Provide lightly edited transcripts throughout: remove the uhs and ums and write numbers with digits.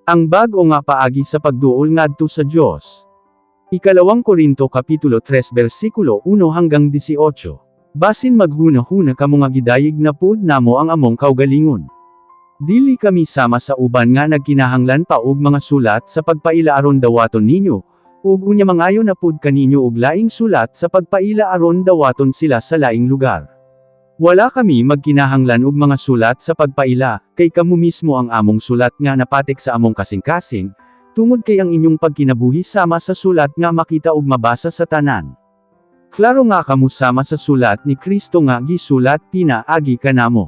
Ang bag-o nga paagi sa pagduol ngadto sa Dios. Ikalawang Korinto kapitulo 3 bersikulo 1 hanggang 18. Basin maghuna-huna kamo nga gidayeg na pud namo ang among kaugalingon. Dili kami sama sa uban nga nagkinahanglan pa og mga sulat sa pagpaila aron dawaton ninyo, ug unya mangayo na pud kaninyo og laing sulat sa pagpaila aron dawaton sila sa laing lugar. Wala kami magkinahanglan og mga sulat sa pagpaila, kay kamo mismo ang among sulat nga napatik sa among kasing-kasing, tungod kay ang inyong pagkinabuhi sama sa sulat nga makita ug mabasa sa tanan. Klaro nga kamo sama sa sulat ni Kristo nga gisulat pinaagi kanamo.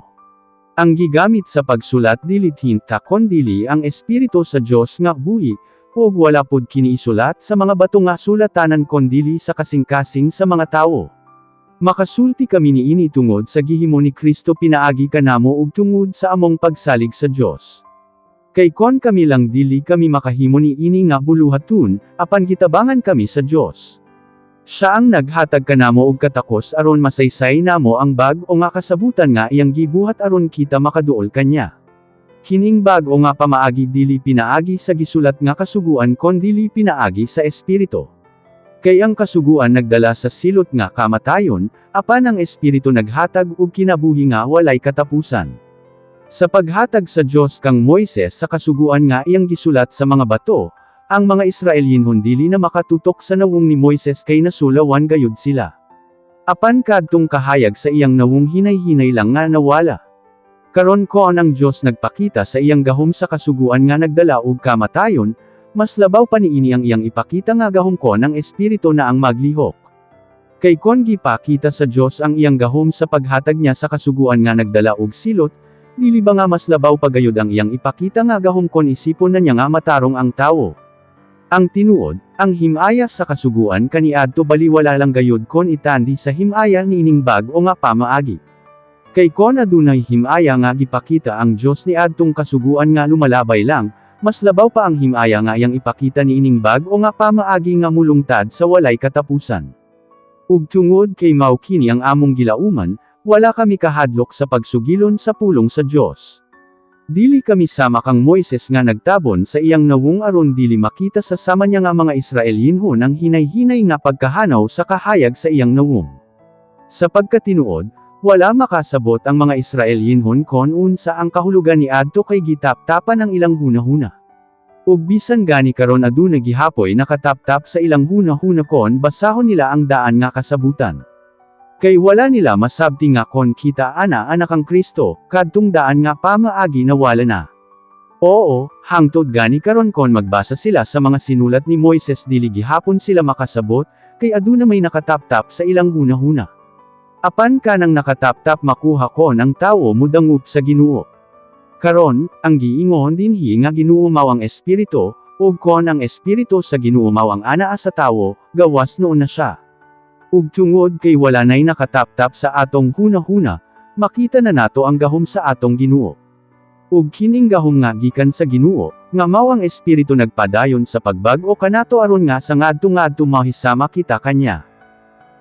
Ang gigamit sa pagsulat dili tinta kondili ang Espiritu sa Dios nga buhi, ug wala pud kini isulat sa mga bato nga sulatanan kondili sa kasing-kasing sa mga tawo. Makasulti kami niini tungod sa gihimo ni Kristo pinaagi kanamo ug tungod sa among pagsalig sa Dios. Kay kon kami lang, dili kami makahimo niini nga buluhaton, apan gitabangan kami sa Dios. Siya ang naghatag kanamo og katakos aron masaysay namo ang bag-o nga kasabutan nga iyang gibuhat aron kita makaduol kanya. Kining bag-o nga pamaagi dili pinaagi sa gisulat nga kasuguan kondili pinaagi sa Espiritu. Kay ang kasuguan nagdala sa silot nga kamatayon, apan ang Espiritu naghatag og kinabuhi nga walay katapusan. Sa paghatag sa Dios kang Moises sa kasuguan nga iyang gisulat sa mga bato, ang mga Israelinhon dili na makatutok sa nawong ni Moises kay nasulawan gayud sila. Apan kadtong kahayag sa iyang nawong hinay-hinay lang nga nawala. Karon kon ang Dios nagpakita sa iyang gahom sa kasuguan nga nagdala og kamatayon, mas labaw pa niini ang iyang ipakita nga gahom kon ang Espiritu na ang maglihok. Kay kon gipakita sa Dios ang iyang gahom sa paghatag niya sa kasuguan nga nagdala og silot, dili ba nga mas labaw pa gayud ang iyang ipakita nga gahom kon isipon na niya nga matarong ang tawo? Ang tinuod, ang himaya sa kasuguan kaniadto baliwala lang gayud kon itandi sa himaya niining bag-o nga pamaagi. Kay kon adunay himaya nga gipakita ang Dios niadtong kasuguan nga lumalabay lang, mas labaw pa ang himaya nga iyang ipakita niining bag-o nga pamaagi nga mulungtad sa walay katapusan. Ug tungod kay mao kini ang among gilauman, wala kami kahadlok sa pagsugilon sa pulong sa Dios. Dili kami sama kang Moises nga nagtabon sa iyang nawong aron dili makita sa sama niya nga mga Israelinhon ang hinay-hinay nga pagkahanaw sa kahayag sa iyang nawong. Sa pagkatinuod, wala makasabot ang mga Israelinhon kon unsa ang kahulugan niadto kay gitaptapan ang ilang hunahuna. Ug bisan gani karon aduna gihapoy nakataptap sa ilang hunahuna kon basahon nila ang daan nga kasabutan. Kay wala nila masabti nga kon kita ana anak ang Kristo, kadtong daan nga pamaagi nawala na. Oo, hangtod gani karon kon magbasa sila sa mga sinulat ni Moises, dili gihapon sila makasabot, kay aduna may nakataptap sa ilang hunahuna. Apan kanang nakataptap makuha kon ang tawo mudangup sa Ginoo. Karon, ang giingon dinhi nga Ginoo mao ang Espiritu, ug kon ang Espiritu sa Ginoo mao ang anaa sa tawo, gawas nuon na siya. Ug tungod kay wala nay nakataptap sa atong huna-huna, makita na nato ang gahom sa atong Ginoo. Ug kining gahom nga gikan sa Ginoo, nga mao ang Espiritu, nagpadayon sa pagbag-o kanato aron nga sa ngadto-ngadto mahisama kita kanya.